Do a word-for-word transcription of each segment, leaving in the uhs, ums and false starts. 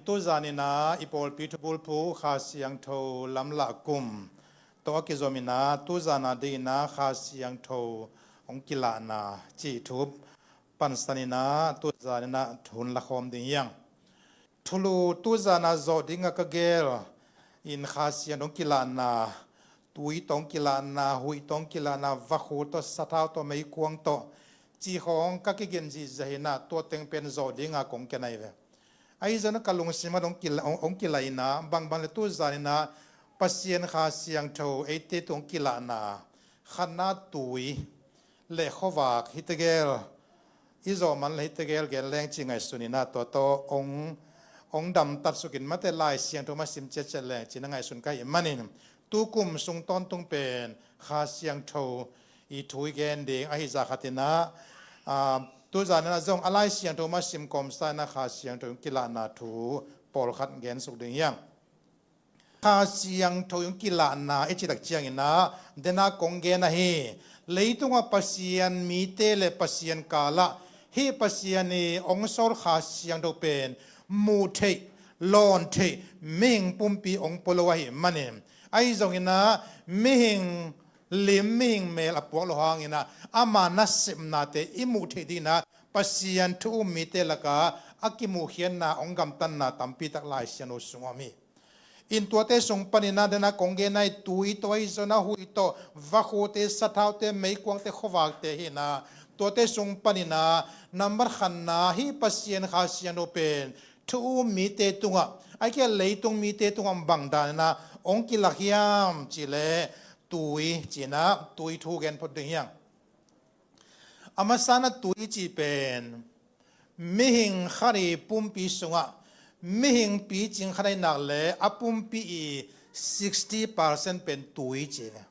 Tuzan in ah i pawlpi thubulphu Kha Siangtho lamlah kum tawh a kizom in ah tuzan a ding in ah Kha Siangtho hong kilahna cih thu pansan in ah tuzan in ah thu lakhawm ding hi hang. Thulu tuzan a zawh ding a ka gel in Kha Siangtho hong kilahna, tui tawh hong kilahna, huih tawh hong kilahna, vakhu tawh, sathau tawh, meikuang tawh cih khawng ka kigen zihziah in ah tua teng pen zawh ding a kong kia na hi ve. Ahi zongin ka lungsim ah hong kila-, hong, hong kilah in ah, bangbang le tuzan in ah Pasian Kha Siangtho eite tungah hong kilahna, khatna tui le khuavak hi tegel, i zawh man le hi tegel gen leng ci ngaihsun in ah tua tawh hong, hong damtat suk in mate, Lai Siangtho mah sim ciatciat leng ci-in a ngaihsun ka hih manin, tu kum sung tawntung pen Kha Siangtho i thu i gen ding ahi zah khat in ah, aa, tuzan in ah zong a Lai Siangtho mah sim kawmsa in ah Kha Siangtho kilahna thu pawlkhat gen suk ding hi hang. Kha Siangtho hong kilahna i cih tak ciangin ah, den a kong gen ahi, leitungah Pasian mite le Pasian kalah hih Pasian i hong sawl Kha Siangtho pen muh theih, lawn theih mihing pumpi hong pua lo ahih manin, ahi zongin ah mihing lim, mihing mel a puak loh hangin ah ama nasepnate i muh theih dingin ah Pasian thu um mite lakah a kimuhkhiatna, hong gamtatna tampi tak Lai Siangtho sungah om hi. In tuate sung panin ah den a kong gen ahi, tui tawh, ahi zongin ah huih tawh, vakhute, sathaute, meikuangte, khuavakte hi in ah, tuate sung panin ah nambat khatna hih Pasian Kha Siangtho pen thu um mite tungah, ahih kei leh leitung mite tungah bang dan in ah hong kilak hiam cih leh, tui ci-in ah tui thu gen phot ding hi hang. A masa in ah tui cih pen mihing khat i pumpi sungah, mihing picing khat ahih nak leh a pumpi i sixty percent pen tui ci hi ve.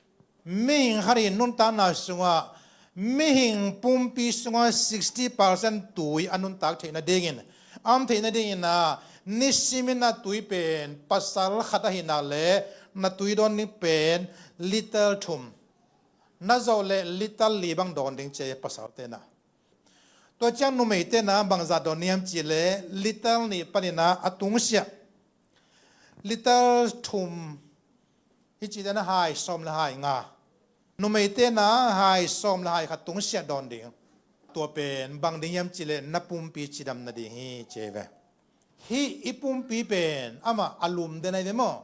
Mihing khat i nuntakna sungah, mihing pumpi sungah sixty percent tui a nuntak theih nadingin, a om theih nadingin ah, nisim in ah tui pen pasal khat ahih nak leh na tui dawn ding pen litre thum, na zawh leh litre li bang dawn ding ci hi, pasalte in ah. Tua ciang numeite in ah bangzah dawn ding hiam cih leh litre nih panin ah a tungsiah, litre thum, hih cih dan a hai sawm le hai nga. Numeite in ah hai sawm le hai khat tungsiah dawn ding. Tua pen bang ding hiam cih leh na pumpi cidam nading hi ci hi ve. Hih i pumpi pen amah a lum den ahi ve maw.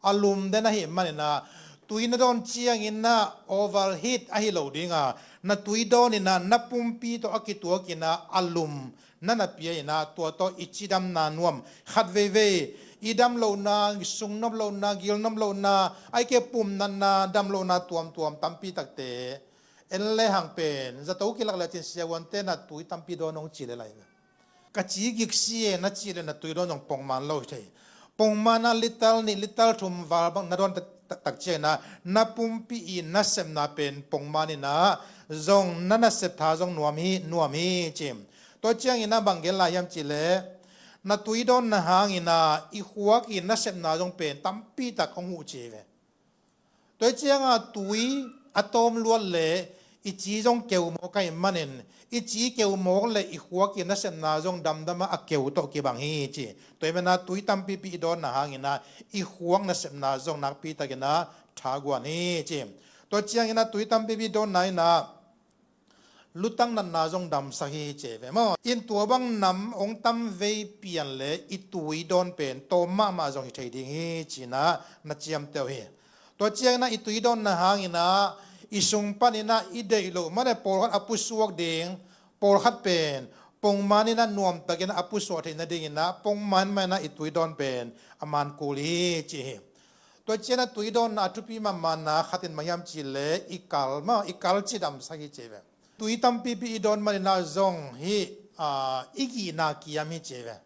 A lum den ahih manin ah tui na dawn ciangin ah overheat ahi lo ding a, na tui dawn in ah na pumpi tawh a kituak in ah a lum na na pia in ah tua tawh i cidamna nuam, khat veivei i dam lohna, sungnop lohna, gilnop lohna, ahih kei leh pumnatna, dam lohna tuamtuam tampi takte en le hang pen zato kilak le cin siavuante in ah tui tampi dawn ung ci lel lai. Ka ci gik si e na cih leh na tui dawn zong pongman lo hi thei. Pongman ah litre nih, litre thum val bang na dawn tak, tak, tak ciangin ah na pumpi i nasepna pen pongman in ah zong na nasep tha zong nuam hi, nuam hi ci. Tua ciangin ah bang gen lai hiam cih leh, na tui dawnna hangin ah i khuak i nasepna zong pen tampi tak hong huh ci hi ve. Tua hi ciangah tui a tawm luat leh i ci zong keu mawk ahih manin, i ci keu mawk leh i khuak i nasepna zong damdam a, a keu tawh kibang hi ci. Tua ahih manin ah tui tampipi i dawnna hangin ah i khuak nasepna zong nakpi takin ah thaguan hi ci. Tua ciangin ah tui tampipi i dawnna in ah lutang natna zong damsak hi ci hi ve maw. In tua bang nam hong tam vei pian leh i tui dawn pen tawm mahmah zong hi thei ding hi ci-in ah na ciamteh uh hi. Tua ciangin ah i tui dawnna hangin ah i sung panin ah i deih loh mah leh pawlkhat a pusuak ding, pawlkhat pen pongman in ah nuamtakin a pusuak theih nadingin ah pongman mah in ah i tui dawn pen a man kul hi ci hi. Tua ciangin ah tui dawnna a thupi mahmahna khat in bang hiam cih leh i kal mah, i kal cidamsak hi ci hi ve. Tui tampipi i dawn manin ah zong hih, aa, i gihna kiam hi ci hi ve.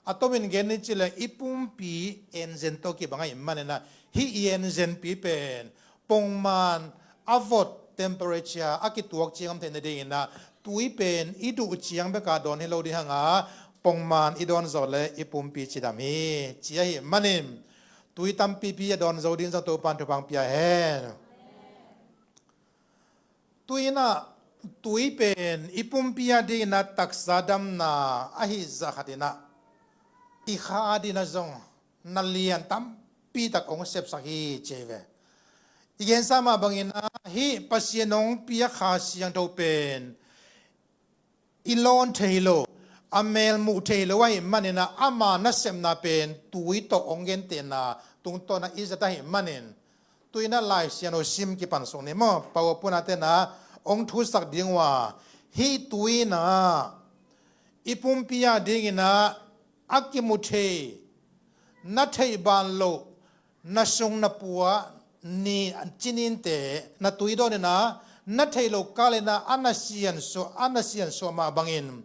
A tomin gen ni cih leh i pumpi engine tawh kibang ahih manin ah hih i enginepi pen pongman a vot temperature a kituak ciang om theih nadingin ah tui pen i duh ciang bek a dawn hi lo ding hang a, pongman i dawn zawh leh i pumpi cidam hi ci ahih manin tui tampipi a dawn zo ding zong Topa'n thupha hong pia hen. Tui in ah, tui pen i pumpi a dingin ah taksa damna ahi zah khat in ah i kha adingin zong na lian tampi tak hong sepsak hi ci hi ve. I gensa mah bangin ah hih Pasian hong piak Kha Siangtho pen i lawn thei lo, a mel muh thei lo ahih manin ah ama nasepna pen tui tawh hong gentehna tungtawn ah i zat ahih manin, tui-in ah Lai Siangtho sim kipan suk ni maw. Pau a puna ten ah hong thusak ding uh a, hih tui-in ah i pumpi adingin ah a kimu thei, na theih ban loh, na sung na pua ni, cininte, na tui dawnin ah na theih loh kalin ah a na siansuah, a na siansuah mah bangin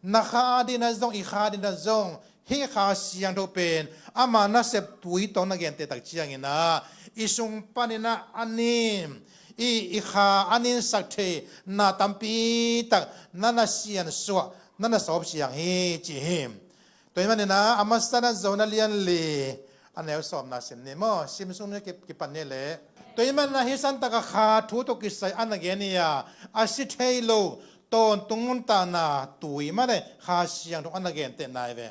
na kha adingin zong, i kha adingin zong hih Kha Siangtho pen ama nasep tui tawh na genteh tak ciangin ah i sung panin ah a nin, i, i kha a ninsak thei na tampi tak na na siansuah, na na sawp siang hi ci hi. Tua ahih manin ah a masa-in ah Johan a lian li, a neu sawmna sim ni maw, sim suk ni, ki, kipan ni leh. Tua ahih manin ah hih santak a kha thu tawh kisai a na gen hi a, a si thei lo tawntung nuntakna tui mah leh Kha Siangtho a na gentehna hi ve.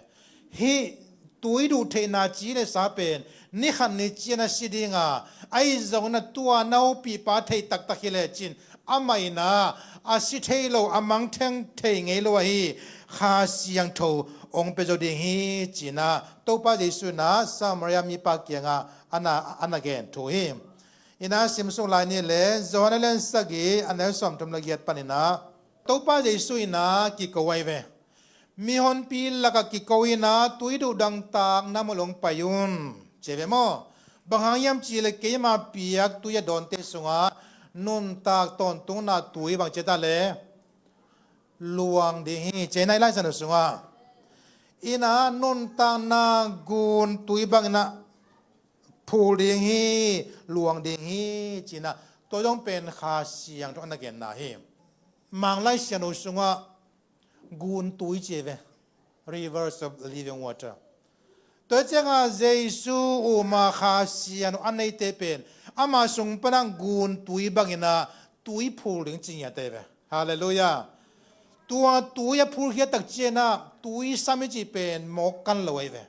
Hih tui duh theihna ci le sa pen ni khat ni ciang a si ding a, ahi zongin ah tua na hopihpa thei taktak hi lecin amah in ah a si thei lo, a mangthang thei ngei lo ahi Kha Siangtho hong pia zo ding hi ci-in ah Topa Jesuh in ah Samaria mipa kiangah a na, a na gen thu hi. In ah sim suk lai ni leh, Johan a lian sagih, a neu sawmthum le giat panin ah Topa Jesuh in ah kiko ahi ve. Mihonpi lakah kiko in ah, tui duh dangtak na mu leh hong pai un, ci hi ve maw. Bang hang hiam cih leh keima piak tui a dawnte sungah nuntak tawntungna tui bang ci ta leh luang ding hi ci hi, nai Lai Siangtho sungah. In ah nuntakna gun tui bangin ah phul ding hi, luang ding hi ci-in ah, tua zong pen Kha Siangtho a na genna hi. Mang Lai Siangtho sungah gun tui ci hi ve, rivers of living water. Tua ciangah Jesuh um a Kha Siangtho a neite pen ama sung panin ah gun tui bangin ah tui phul ding ci ngiat hi ve. Halleluiah. Tua tui a phulkhiat tak ciangin ah tui sam i cih pen mawk kan lo ahi ve.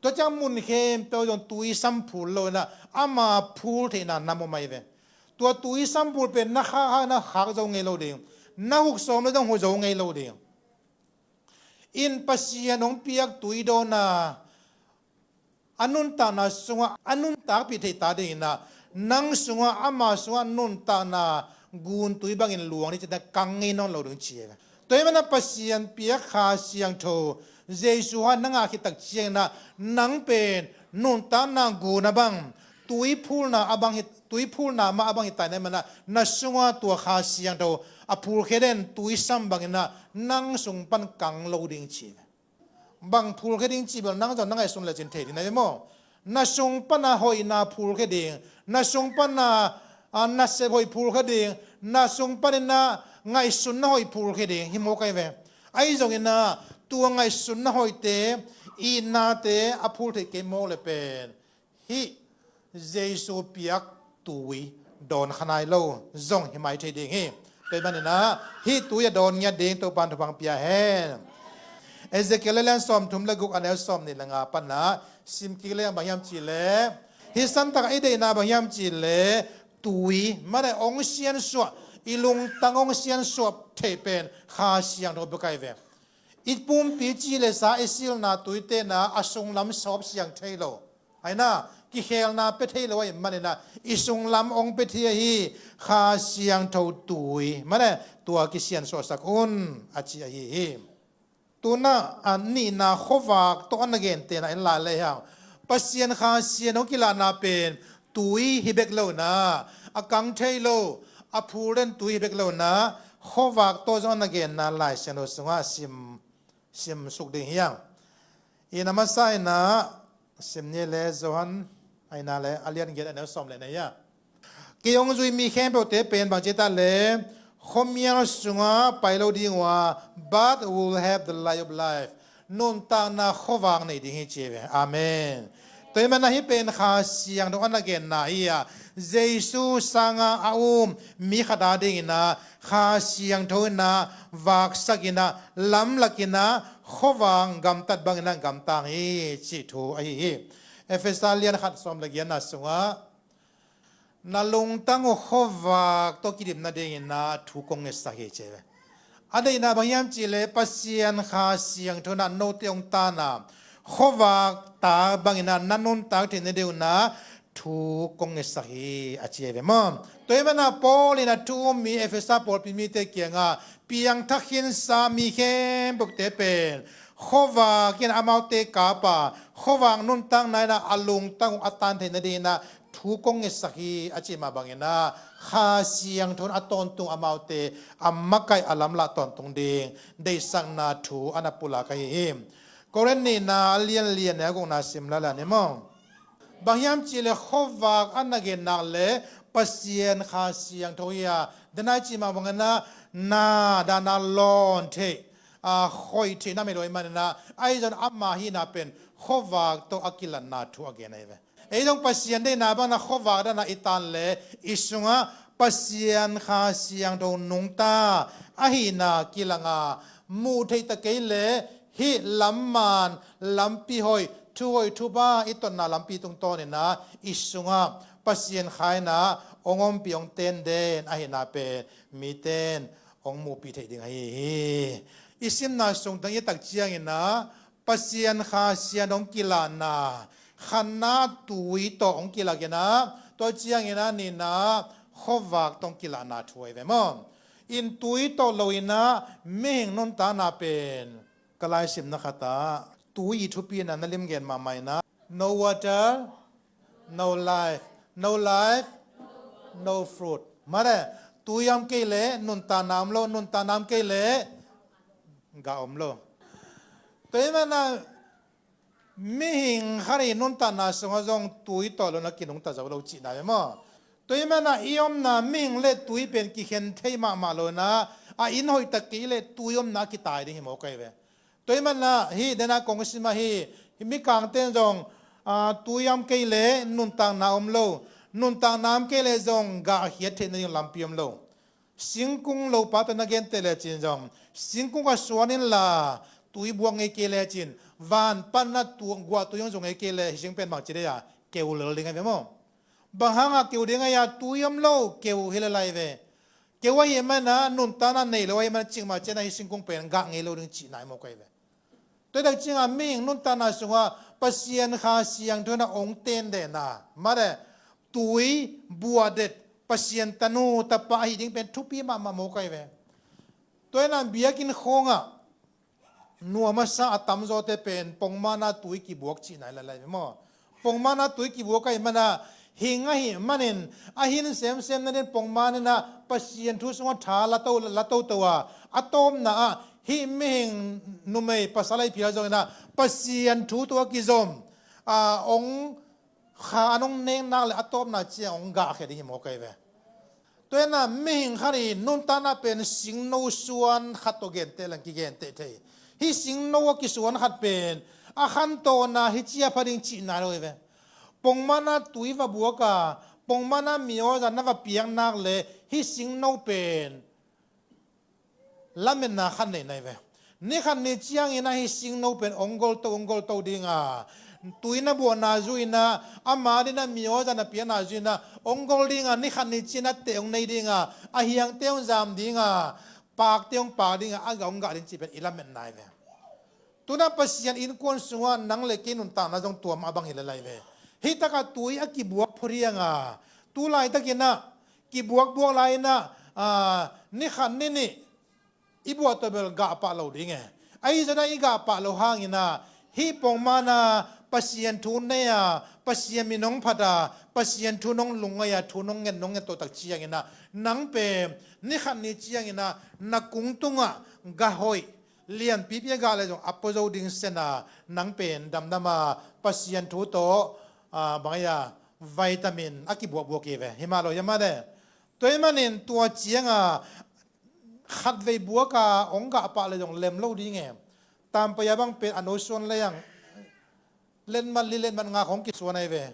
Tua ciang mun khempeuh zong tui sam phul lo-in ah ama phul theihna nam om ahi ve. Tua tui sam phul pen na khak hak in ah khak zo ngei lo ding, na huk sawm leh zong huk zo ngei lo ding. In Pasian hong piak tui dawn a, a nuntakna sungah a nuntakpih theih ta dingin ah, nang sungah, ama sungah nuntakna gun tui bangin luang ni ci-in ah kang ngei nawn lo ding ci hi. Tua ahih manin ah Pasian piak Kha Siangtho Jesuh hangin na ngah khit tak ciangin ah, nang pen nuntakna gun a bang, tui phulna a bang hi, tui phulna mah a bang hi ta ahih manin ah, na sungah tua Kha Siangtho a phulkhia den tui sam bangin ah nang sung pan kang lo ding ci hi. Bang phulkhia ding cih bel nang zong na ngaihsun lecin thei ding na hi maw. Na sung panin ah hoihna phulkhia ding, na sung panin ah, ah, nasep hoih phulkhia ding, na sung panin ah ngaihsutna hoih phulkhia ding hi mawk ahi ve. Ahi zongin ah tua ngaihsutna hoihte, itnate a phul theih kei mawk leh pen hih Jesuh piak tui dawn kha nai lo zong hi mai thei ding hi. Tua ahih manin ah hih tui a dawn ngiat ding Topa'n thupha pia hen. Ezekiel a lian sawmthum le guk, a neu sawmnih le nga panin ah sim kik leng, bang hiam cih leh, hih santak ah i deihna bang hiam cih leh, tui mah leh hong siansuah, i lungtang hong siansuah theih pen Kha Siangtho bek ahi ve. I pumpi ci le sa, i silna tuite in ah a sunglam sawp siang thei lo. Ahi na, kikhelna pia thei lo ahih manin ah, i sunglam hong pia thei ahi Kha Siangtho tui mah leh tua kisiansuahsak un, a ci ahi hi. Tu-in ah, a nihna khuavak tawh a na gentehna en lai lehang, Pasian Kha Siangtho hong kilahna pen tui hi bek lo-in ah, a kang thei lo, a phul den tui hi bek lo-in ah, khuavak tawh zong a na genna Lai Siangtho sungah sim, sim suk ding hi hang. In a masa-in ah, sim ni leh, Johan a nihna leh, a lian giat, a neu sawm le nih ah, kei hong zui mi khempeuhte pen bang ci ta leh, khuamial sungah pai lo ding uh a, but will have the light of life. Nuntakna khuavak nei ding hi ci hi ve. Amen. Tua ahih manin ah hih pen Kha Siangtho a na genna hi a, Jesuh sangin a um mi khat adingin ah Kha Siangtho in ah vaksak in ah, lamlak in ah, khuavak gamtat bangin ah gamtang hi cih thu ahi hi. Efesa lian khat sawm le giatna sungah na lungtang uh khuavak tawh kidim nadingin ah thu kong ngetsak hi ci hi ve. A deihna bang hiam cihleh Pasian Kha Siangtho in ah note hong tan a, khuavak tak bangin ah na nuntak theih nadingin ah thu kong ngetsak hi a ci hi ve maw. Tua ahih manin ah Paul in ah thu um mi Efesa pawlpi mite kiangah piangthak khinsa mi khempeuhte pen khuavak in amaute kap a, khuavak nuntakna in ah a lungtang uh a tan theih nadingin ah thu kong ngetsak hi a cih mah bangin ah Kha Siangtho in a tawntung amaute a makaih a lamlah tawntung ding deihsakna thu a na pulak ahi hi. Korin nihna a lian li a neu gukna sim lai leh ni maw. Bang hiam cihleh khuavak a na gen nak leh Pasian Kha Siangtho hi a, denai cih mah bangin ah na dan a lawn theih, a, khoih theih na mei lo ahih manin ah, ahi zongin ama hihna pen khuavak tawh a kilatna thu a gen ahi ve. Ei zong Pasian deihna bangin ah khuavak dan a i tan leh i sungah Pasian Kha Siangtho nungta ahihna kilang a, muh theih ta kei leh hih lam man, lampi hoih, thu hoih thu pha i totna lampi tungtawnin ah i sungah Pasian Kha in ah hong ompih hong ten den ahihna pen mite in hong muhpih theih ding ahi hi. I simna sung teng i et tak ciangin ah Pasian Kha Siangtho hong kilahna, khatna tui tawh hong kilahin ah, tua ciangin ah nihna khuavak tawh hong kilahna thu ahi ve maw. In tui tawh lo in ah mihing nuntakna pen ka laisimna khat ah tui i thupina na lim gen mahmah in ah, no water, no life, no life, no fruit. Mare, tui om kei leh nuntakna om lo, nuntakna om kei leh gah om lo. Tua ahih manin ah mihing khat i nuntakna sungah zong tui tawh lo in ah kinungta zo lo cihna hi maw. Tua ahih manin ah i omna mihing leh tui pen kikhen thei mahmah lo in ah, a inn hoih ta kei leh tui omna a kitai ding hi mawk ahi ve. Tua ahih manin ah hih denai kong sim ahi, hih mikangte in zong, a, tui om kei leh nuntakna om lo, nuntakna om kei leh zong gah khiat theih nading lampi om lo. Singkung lopa tawh na genteh lecin zong, singkung ah suan inla tui buak ngei kei lecin, van pan ah guahtui hong zong ngei kei leh hih sing pen bangci ding a, keu lel ding ahi ve maw. Bang hangah keu ding ahi a, tui om lo, keu hi lel ahi ve. Keu ahih manin ah nuntakna nei lo ahih manin ah cikmah ciangin ah hih singkung pen gah ngei lo ding cihna hi mawk ahi ve. Tua hi tak ciangin ah mihing nuntakna sungah Pasian Kha Siangtho in ah hong ten den a, mare, tui buahdet Pasian tanu tapa ahih ding pen thupi mahmah mawk ahi ve. Tua hi in ah biakinn khawngah nuam a sa a tamzawte pen pongman ah tui kibuak cihna hi lel ahi ve maw. Pongman ah tui kibuak ahih manin ah, hing ahih manin a hin semsem nading pongman in ah Pasian thu sungah tha la to, la toto a, a tawpna ah hih mihing numei pasal ahi phial zongin ah Pasian thu tawh a kizom, a, hong kha an hong nek nak leh a tawpna ciang hong gahkhia ding hi mawk ahi ve. Tua hi in ah mihing khat i nuntakna pen singno suan khat tawh genteh leng kigenteh thei. Hih singno a kisuan khat pen a khantawna hih ci a pha ding cihna hi lo hi ve. Pongman ah tui va buak a, pongman ah miaw zan na va piak nak leh hih singno pen lametna khat nei na hi ve. Ni khat ni ciangin ah hih singno pen hong golto, hong golto ding a, tui na buahna zu in ah, ama adingin ah miaw zan na piakna zu in ah hong gol ding a, ni khat ni ciangin ah teh hong nei ding a, a hiangte hong zam ding a, pakte hong pak ding a, a gah hong gah ding cih pen i lametna hi ve. Tu-in ah Pasian innkuan sungah nang leh kei nuntakna zong tua mah bang hi lel ahi ve. Hih takah tui a kibuak phot hiang a, tu laitakin ah kibuakbuak lai-in ah, a, ni khat ni nih i buah tawh bel gah pah lo ding e. Ahi zongin ah i gah pah loh hangin ah hih pongman ah Pasian thu nei a, Pasian min hong phat a, Pasian thu nong lungngaih a, thu nong nget, nong nget tawh tak ciangin ah nang pen ni khat ni ciangin ah na kung tungah gah hoih lianpipi a gah leh zong a pua zo ding sen a, nang pen damdam a, Pasian thu tawh, a, bang a, vitamin a kibuakbuak hi ve. Hi mah lo hiam, mah le? Tua ahih manin tua ciang a khatvei buak a hong gah pah leh zong lem lo ding e. Tampai a bang pen a no suan lei ang letmat li letmat nga khawng kisuan ahi ve.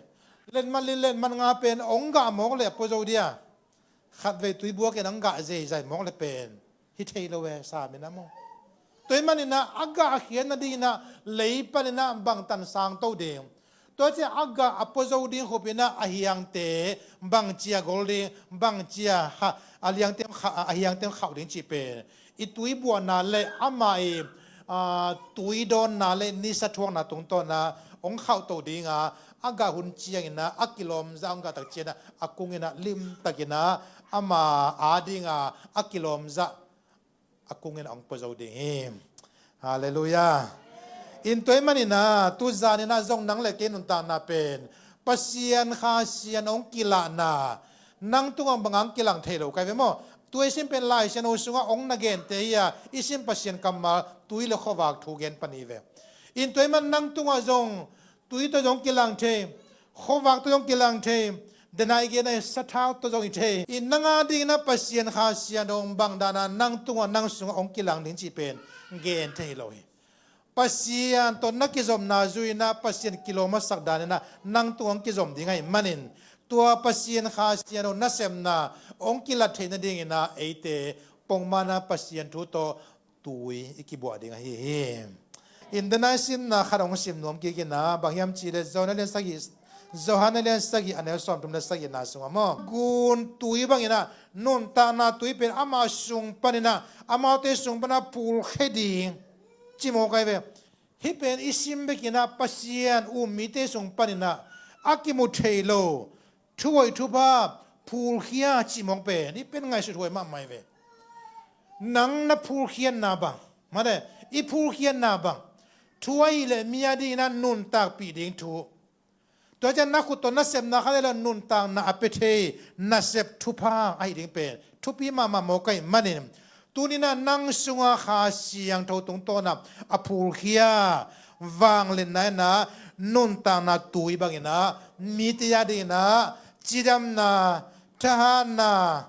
Letmat li letmat nga pen hong gah mawk leh a pua zo dia. Khatvei tui buak in hong gah zeizai mawk leh pen hi thei lo e, sa min a maw. Tua ahih manin ah a gah khiat nadingin ah lei panin ah bang tan sang to ding, tua ciang a gah a pua zo ding khop in ah a hiangte bang cia gol ding, bang cia ha, a hiangte hong kha, a hiangte hong khauh ding cih pen i tui buahna le amah i, aa, tui dawnna le nisa thuakna tungtawn ah hong khauh to ding a, a gah hun ciangin ah a kilawm zah hong gah tak ciangin ah a kungin ah limtakin ah ama ading a a kilawm zah a kungin ah hong pua zo ding hi. Halleluiah. In tua ahih manin ah tu zanin ah zong nang le kei nuntakna pen Pasian Kha Siangtho hong kilahna, nang tungah bang hang kilang thei lo ka hi ve maw? Tu i sim pen Lai Siangtho sungah hong na gente hi a, i sim Pasian kammal tui le khuavak thu gen pan hi ve. In tua ahih man nang tungah zong tui tawh zong kilang thei, khuavak tawh zong kilang thei, denai genai sathau tawh zong hi thei. In nang adingin ah Pasian Kha Siangtho bang dan a nang tungah nang sungah hong kilang ding cih pen gen thei hi lo hi. Pasian tawh na kizopna zui in ah Pasian kilawm a sak danin ah nang tungah hong kizom ding ahih manin tua Pasian Kha Siangtho nasepna hong kilat theih nadingin ah eite pongman a Pasian thu tawh tui i kibuah ding ahi hi. In denai simna khat hong sim nuam kik in ah, bang hiam cih leh Johan a lian sagih, Johan a lian sagih a neu sawmthum le sagihna sungah maw, gun tui bangin ah nuntakna tui pen ama sung panin ah, amaute sung panin ah phulkhia ding ci mawk ahi ve. Hih pen i sim bekin ah Pasian um mite sung panin ah a kimu thei lo thu hoih thupha phulkhia cih mawk pen hih pen ngaihsut huai mahmah hi ve. Nang na phulkhiatna bang, mate, i phulkhiatna bang thu ahih leh mi adingin ah nuntakpih ding thu. Tua ciang na khut tawh nasepna khat le nuntakna a pia thei nasep thupha ahih ding pen thupi mahmah mawk ahih manin tuni in ah nang sungah Kha Siangtho tungtawn ah a phulkhia vangliatna in ah nuntakna tui bangin ah mite adingin ah cidamna, thahatna,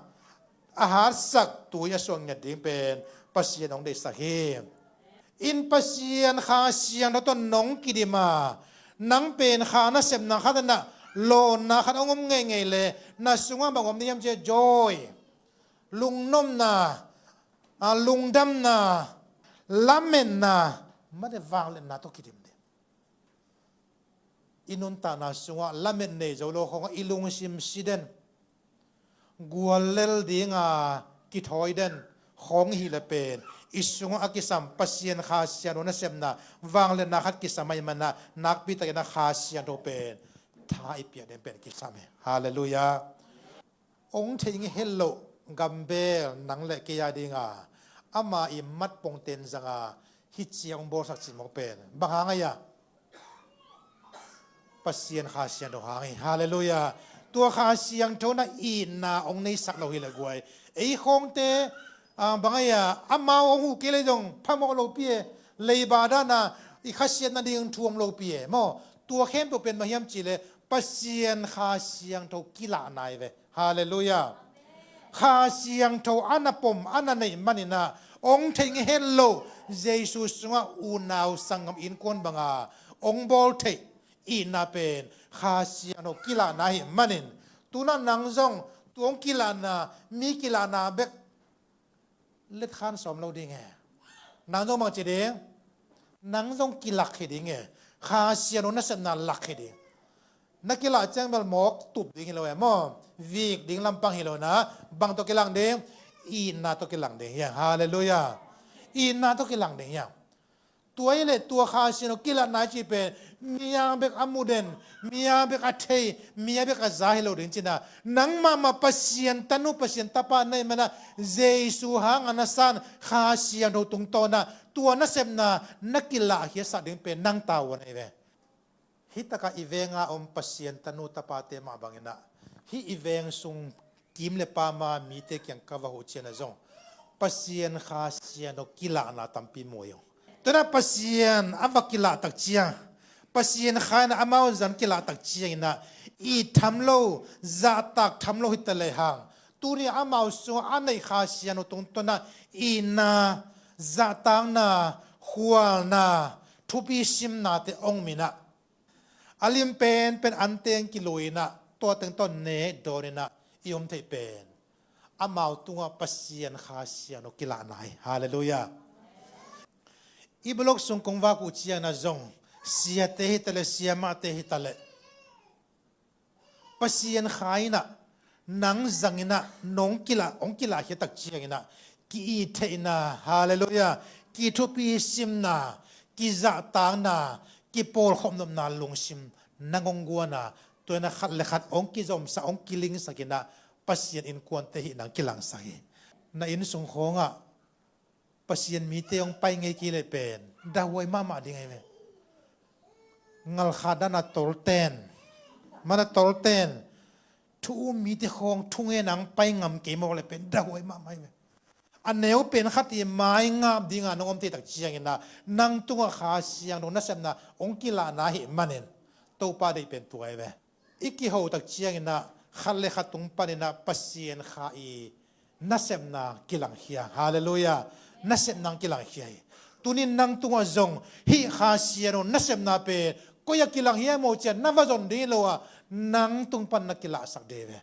a hatsak tui a suak ngiat ding pen Pasian hong deihsak hi. In Pasian Kha Siangtho tawh nong kidim a, nang pen kha nasepna khat in ah lawnna khat hong om ngeingei leh na sungah bang om ding hiam cih leh joy, lungnopna, a, lungdamna, lametna, mate, vangliatna tawh kidim ding. I nuntakna sungah lamet nei zo lo khawngah i lungsim si den, guallel dinga kithawi den khawng hi leh pen i sungah a kisam Pasian Kha Siangtho nasepna vangliatna khat kisam ahih manin ah nakpi takin ah Kha Siangtho pen tha i piak den pen kisam hi. Halleluiah. Hong theih ngei het loh gambel nang le kei ading a, ama i mat pongten zang a hih ciang hong bawlsak cih mawk pen bang hang ahi a? Pasian Kha Siangtho hang hi. Halleluiah. Tua Kha Siangtho in ah itna hong neisak lo hi leh guai, ei khawngte, ah, bang ahi a, amau hong huh kei leh zong phamawh lopi e, leiba dan a i khasiat nading thu om lopi e maw? Tua khempeuh pen bang hiam cih leh Pasian Kha Siangtho kilahna hi ve. Halleluiah. Kha Siangtho a na pom a na neih manin ah hong theih ngei het loh Jesu sungah unau sanggam innkuan bang a hong bawl theih itna pen Kha Siangtho kilahna ahih manin tu in ah nang zong tua hong kilahna, mi kilahna bek letkhan sawm lo ding e. Nang zong bangci ding, nang zong kilak hi ding e. Kha Siangtho nasepna lak hi ding. Na kilah ciang bel mawk tup ding hi lo e maw? Vik ding lampang hi lo in ah bang tawh kilang ding? Itna tawh kilang ding hi hang. Halleluiah. Itna tawh kilang ding hi hang. Tua hi leh tua Kha Siangtho kilahna i cih pen mi a bek a mu den, mi a bek a thei, mi a bek a za hi lo ding ci in ah, nang mahmah Pasian tanu Pasian tapa na hih manin ah Jesu hang a na san Kha Siangtho tungtawn ah tua nasepna na kilahkhiatsak ding pen nang tavuan ahi ve. Hih takah i veng a om Pasian tanu tapate mah bangin ah hih i veng sung kim le pam a mite kiang ka va huh ciang ah zong Pasian Kha Siangtho kilahna tampi mu hi ung. Tu in ah Pasian a va kilah tak ciang, Pasian Kha in ah amau zan kilah tak ciangin ah it tham lo, zahtak tham lo hi ta lehang, tuni amau sungah a neih Kha Siangtho tungtawn ah itna, zahtakna, khualna, thupi simnate hong om in ah a lim penpen an teng kilui in ah tua teng tawh nek dawn in ah i om theih pen amau tungah Pasian Kha Siangtho kilahna hi. Halleluiah. I blog sung kong vak uh ciangin ah zong, siate hi ta leh, siamahte hi ta leh, Pasian Kha in ah nang zangin ah nong kilah, hong kilahkhia tak ciangin ah ki-it theihna, halleluiah, kithupi simna, kizahtakna, kipawlkhop nopna lungsim nang hong guan a, tua in ah khat le khat hong kizomsak, hong kilingsak in ah Pasian innkuante hih nang kilangsak hi. Na inn sung khawngah Pasian mite hong pai ngei kei leh pen dahuai mahmah ding ahi ve. Ngalkhat dan a tolten, man a tolten, thu um mite khawng thungen a hong pai ngam kei mawk leh pen dahuai mahmah ahi ve. A neu pen khat hi, mai ngap dinga nong om tei tak ciangin ah nang tungah Kha Siangtho nasepna hong kilahna ahih manin Topa deih pen tua ahi ve. I kiho tak ciangin ah khat le khat tung panin ah Pasian Kha i nasepna kilangkhia. Halleluiah. Nasepna kilangkhia hi. Tunin nang tungah zong hih Kha Siangtho nasepna pen koi ah kilang hiam aw ci-a na va zon ding hi lo a, nang tung pan na kilahsak ding hi ve.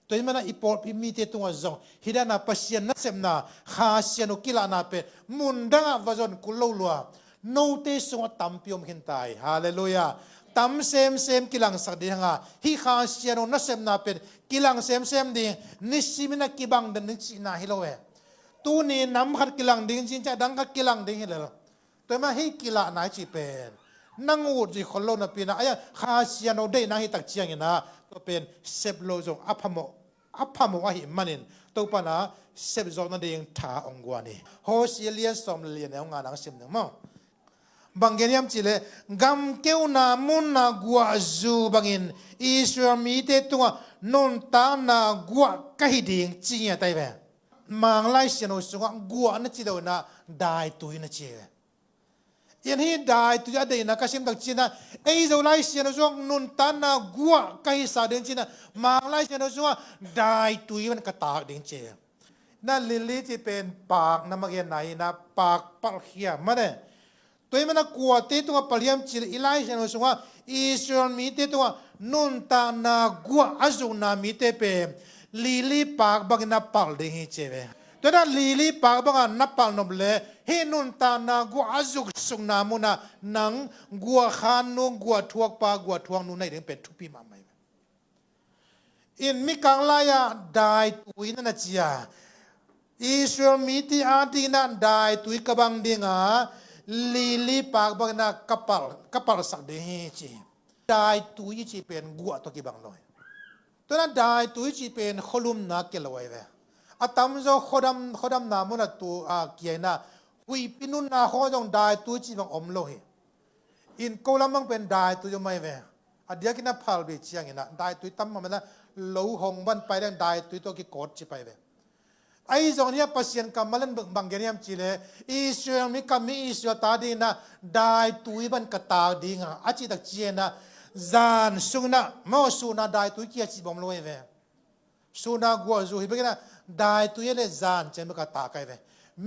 Tua ahih manin ah i pawlpi mite tungah zong hih dan a Pasian nasepna, Kha Siangtho kilahna pen mun dangah va zon kul lo lua, note sungah tampi om khin ta hi. Halleluiah. Tam semsem kilangsak ding hang a, hih Kha Siangtho nasepna pen kilang semsem ding, nisimin a kibang den ding cihna hi lo e. Tuni nam khat kilang ding ci-in ciah dang khat kilang ding hi lel. Tua ahih manin hih kilahna i cih pen nang ut zui khol lo napi-in ah, ai-a Kha Siangtho deihna hi tak ciangin ah tua pen sep lo zong a phamawh, a phamawh ahih manin Topa in ah sep zawh nading tha hong guan hi. Hosea lian sawm le lian, neu nga nang sim ding maw. Bang gen hiam cih leh, gam keuna mun a guahzu bangin Israel mite tungah nuntakna guah ka hi ding ci ngiat ahi ve. Mang Lai Siangtho sungah guah na ci lo in ah daitui na ci hi ve. Hih daitui a deihna ka sim tak ciangin ah, ei Zo Lai Siangtho sungah nuntakna guah ka hisak ding ci-in ah, Mang Lai Siangtho sungah daitui bang ka tak ding ci hi. Na lily cih pen paak na mah genna hi-in ah, paak palhkhia mah e. Tua ahih manin ah kuate tungah palh hiam cih leh i Lai Siangtho sungah Israel mite tungah nuntakna guah a zukna mite pen lily paak bangin na palh ding hi ci hi ve. Tua ahih manin ah lily paak bangin na palh nop leh hih nuntakna guah a zuksukna munah nang guah khannu, guah thuakpa, guah thuaknu na hi ding pen thupi mahmah hi ve. In Mikang lai-ah daitui na na ci a, Israel mite adingin ah daitui ka bang ding a, lily paak bangin ah ka palh, ka palhsak ding hi ci. Daitui i cih pen guah tawh kibang lo hi. Tua ahih manin ah daitui i cih pen khualumna kia lo ahi ve. A tamzaw khuadam, khuadamna munah tu a kia-in ah, huihpi nunna khawng zong daitui i cih bang om lo hi. In ko lam bang pen daitui om ahi ve. A diakin a phalbi ciangin ah daitui tam mahmah in ah, lo hong bang pai leng daitui tawh kikawt ci pai ve. Ahi zongin hih Pasian kammal in bang gen hiam cih leh, Israel mi, ka mi Israel-te adingin ah daitui bang ka tak ding a, a cih tak ciangin ah, zan sungin ah maw, sun a daitui kia cih bang om lo ahi ve. Sun a guahzu hi bekin ah, daitui le zan ciang bek a tak ahi ve.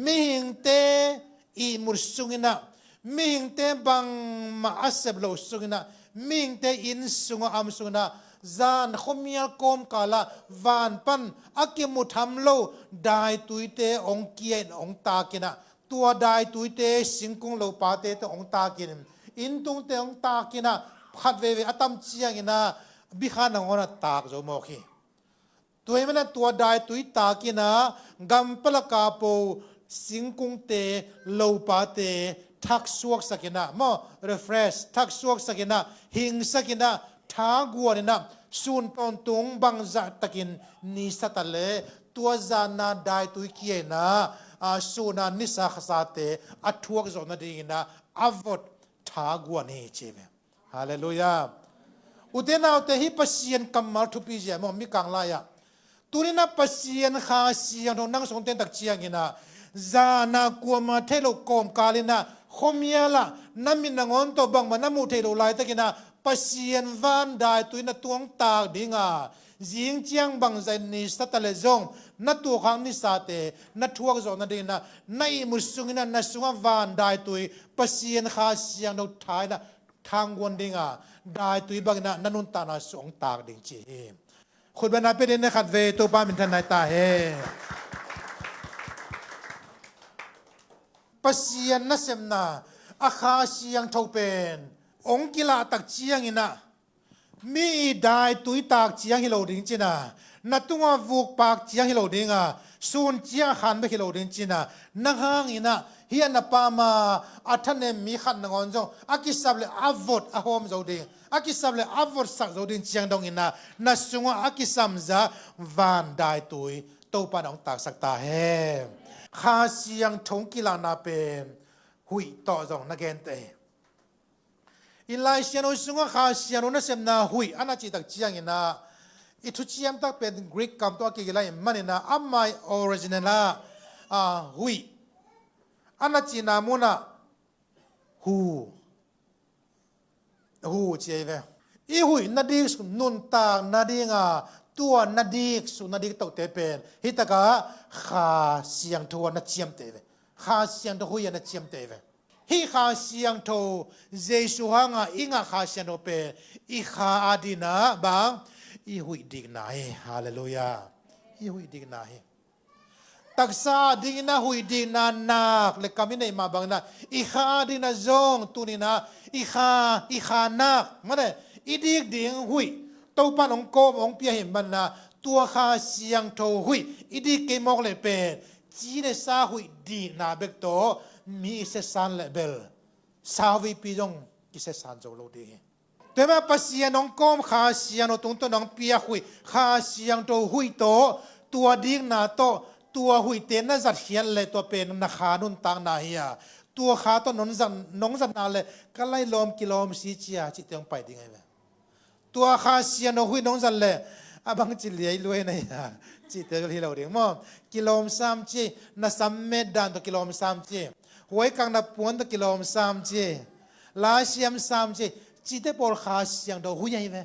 Mihingte ihmut sungin ah, mihingte bangmah a sep loh sungin ah, mihingte inn sungah, am sungin ah, zan khuamial kawmkal ah van pan a kimu tham lo daituite hong kia in hong tak in ah, tua daituite singkung lopate tawh hong tak in, inntungte hong tak in ah, khat veivei a tam ciangin ah bikha nangawn ah tak zo mawk hi. Tua ahih manin ah tua daitui tak in ah, gam palak a po singkungte, lopate thaksuaksak in ah maw, refresh, thaksuaksak in ah, hingsak in ah, thaguan in ah, sun tawntung bangzah takin ni sa ta leh, tua zan a daitui kia in ah, a, sun a nisa khasate a thuak zawh nadingin ah a vot thaguan hi ci hi ve. Halleluiah. Ute naute, hih Pasian kammal thupi zia maw, Mikang lai-ah. Tuni-in ah Pasian Kha Siangtho nang sung teng tak ciangin ah, zan a kuamah theih loh kawmkal in ah, khuamial ah na mit nangawn tawh bangmah na muh theih loh laitakin ah, Pasian van daitui na tungah tak ding a, zing ciang bangzah in ni sa ta leh zong, na tuakhak nisate na thuak zawh nadingin ah, na ihmut sungin ah, na sungah van daitui, Pasian Kha Siangtho tha in ah, thaguan ding a, daitui bangin ah na nuntakna sung hong tak ding ci hi. Khutbetna pia dingin, khatvei Topa minthanna hi ta hen. Pasian nasepna, A Kha Siangtho pen hong kilah tak ciangin ah, mi i daitui tak ciang hi lo ding cin a, na tungah vuk pak ciang hi lo ding a, sun ciang a khan bek hi lo ding cin a, nang hangin ah hih a na pam a, a thanem mi khat nangawn zong a kisap le a vot a hawm zo ding, a kisap le a votsak zo ding ciang dongin ah, na sungah a kisam zah van daitui Topa in hong taksak ta hen. Kha Siangtho hong kilahna pen huih tawh zong na gente hi. I Lai Siangtho sungah Kha Siangtho nasepna huih a na cih tak ciangin ah, i thuciam tak pen Greek kam tawh a kigila i hih manin ah, amah i original ah, ah, huih a na cihna munah hu, hu ci ahi ve. I huih nading suk, nuntak nading a, tua nading suk, nading tohte pen hih takah Kha Siangtho a na ciamteh ve. Kha Siangtho huih a na ciamteh ve. Hih Kha Siangtho, Jesu hanga i ngah Kha Siangtho pen i kha adingin ah bang, i huih dikna hi. Halleluiah. I huih dikna hi. Taksa adingin ah huih dikna nak le kam i neih mah bangin ah, i kha adingin ah zong tuni-in ah i kha, i kha nak, mane, i dik ding huih Topa in hong kawm, hong pia hi manin ah, tua Kha Siangtho huih i dik kei mawk leh pen ci le sa huih dikna bek tawh mi i siasan leh bel, sauvipi zong kisiasan zo lo ding hi. Tua ahih manin Pasian hong kawm Kha Siangtho tungtawn hong piak huih, Kha Siangtho huih tawh, tua dikna tawh, tua huihte na zatkhiat leh tua pen na kha nuntakna hi a, tua kha tawh nong zat, nong zatna leh ka lailawm kilawm si cia cihte hong pai ding ahi ve. Tua Kha Siangtho huih nong zat leh a bangci liailuai na hi a, cihte hi lo ding maw. Kilawm sam ci, na sam met dan tawh kilawm sam ci, huaikak na puan tawh kilawm sam ci, la siam sam ci, cihte pawl Kha Siangtho huih ahi ve.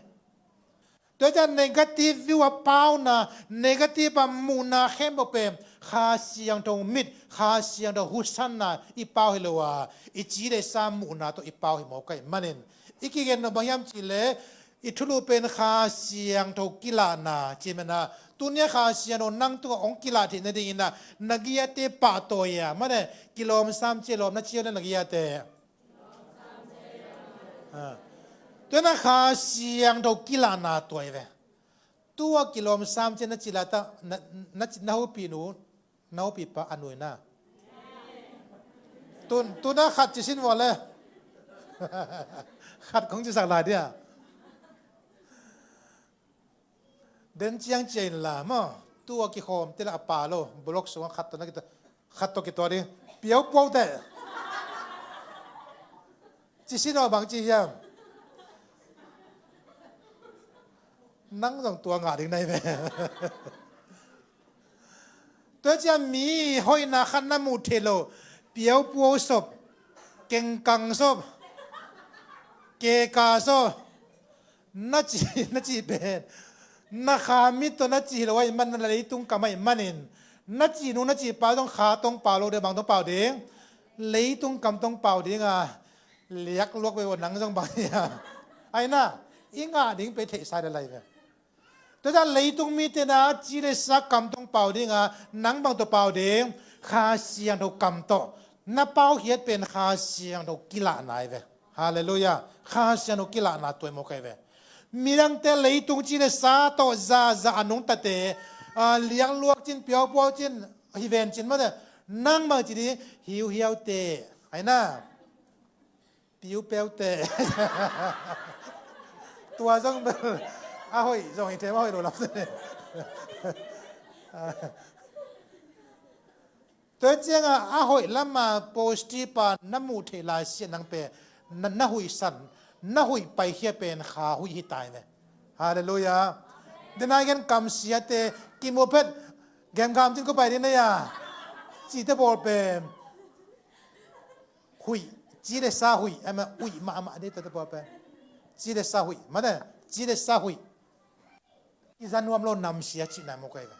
Tua ciang negative view a pauna, negative a muhna khempeuh pen Kha Siangtho mit, Kha Siangtho husanna i pau hi lo a, i ci le sa muhna tawh i pau hi mawk ahih manin, i kigen nop bang hiam cih leh, i thulu pen Kha Siangtho kilahna ci manin ah, tuni-a Kha Siangtho nang tungah hong kilah theih nadingin ah, na giate pahtawi a, mane, kilawm sam ci, lawm na ci aw le na giate. Ah. Tua na Kha Siangtho kilahna tua hi ve. Tua kilawm sam ci na ci lata, na, na, na hopih nu, na hopih pa a nuina. Tu, tu na khat ci sin vua le. Khat kong ci sak lai dia. Den ciang cia in la maw. Tua kikhawm te la a pa lo. Block sungah khat tawh na kituah, khat tawh kituah ding. Piau puau te. Ci sin aw bang ci hiam. Nang zong tua ngah ding na hi ve. Tua ciang mi hoihna khat na muh theih loh, piau puau sop, kengkang sop, keka sop, na ci, na ci pen, na kha mit tawh na ci hi lo ahih man, na leitung kam ahih manin, na ci nu na ci pa zong kha tawh hong pau lo ding, bang tawh hong pau ding, leitung kam tawh hong pau ding a, liak luak ve ua nang zong bang hi a. Ahi na, i ngah ding pen theihsa le lai ve. Tua ciang leitung mite na ci le sa kam tawh hong pau ding a, nang bang tawh pau ding, Kha Siangtho kam tawh. Na paukhiat pen Kha Siangtho kilahna hi ve. Halleluiah. Kha Siangtho kilahna tua hi mawk ahi ve. Midangte leitung ci le sa tawh za, za a nungtate, a, liak luak cin, piau puau cin, hi ven cin mawte. Nang bang ci ding, hiuhiau te. Ahi na. Piu peu te. Tua zong bel a hoih zong hi thei, a hoih lo lam. Tua ciangin a hoih lama positive a na muh theih lai siah nang pen na, na huih san, na huih paikhia pen kha huih hi tai ve. Halleluiah. Denai gen kamsiate kimu phet gemgam cin ko pai ding na ya. Cihte bawl pen huih, ci le sa huih, ama huih mahmah ding tua te pawlpi. Ci le sa huih, mate, ci le sa huih. I za nuam lo namsia cihna mawk ahi ve.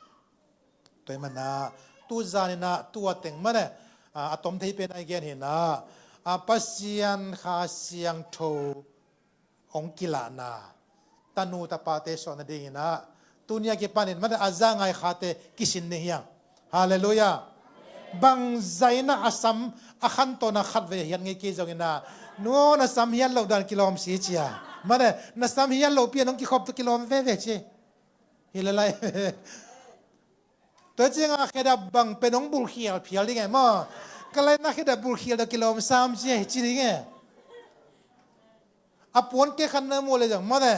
Tua hi mana, tu zanin ah, tua teng mate, a, a tom thei pen a i gen hi na, a, Pasian Kha Siangtho hong kilahna, tanu tapate suahna dingin ah, tuni a kipanin mate a za ngai khate kisin ding hi hang. Halleluiah. Bangzah in a sam a khantawn a khat vei a hiat ngei kei zongin a, nu aw, na sam hiat loh dan kilawm si ci a. Mate, na sam hiat loh pi a nong kikhop tawh kilawm veve ci. Hi le lai. Tua ciang a khedap bang pen hong bulkhial phial ding e maw. Ka lai na khedap bulkhial tawh kilawm sam ci e ci ding e. A puan kek khat na muh le zong mate.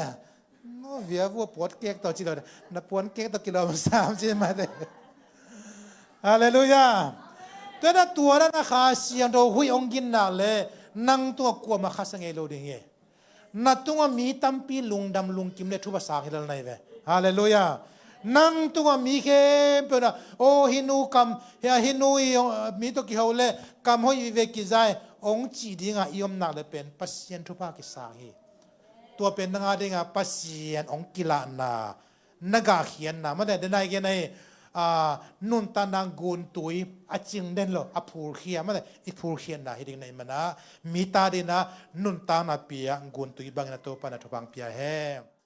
No via vua puan kek tawh ci lo. Na puan kek tawh kilawm sam ci mate. Halleluiah. Tua na tua na na Kha Siangtho huih hong ginna le nang tungah kuamah kha sa ngei lo ding hi. Na tungah mi tampi lungdam lungkim le thupha sang hi lel na hi ve. Halleluiah. Nang tungah mi khempeuh na, aw, hih nu kam, hih, hih nu i, aw, mi tawh kiho le kam hoih vive kizai hong cih dingah i omnak le pen Pasian thupha kisang hi. Tua pen nang a dingah Pasian hong kilahna, na gahkhiatna, mate, denai gen ahi, a, nuntakna guntui a cing den lo, a phulkhia, mate, i phulkhiatna hi ding na hi mana, mi ta dingah nuntakna pia guntui bangin a Topa na thupha hong pia hen.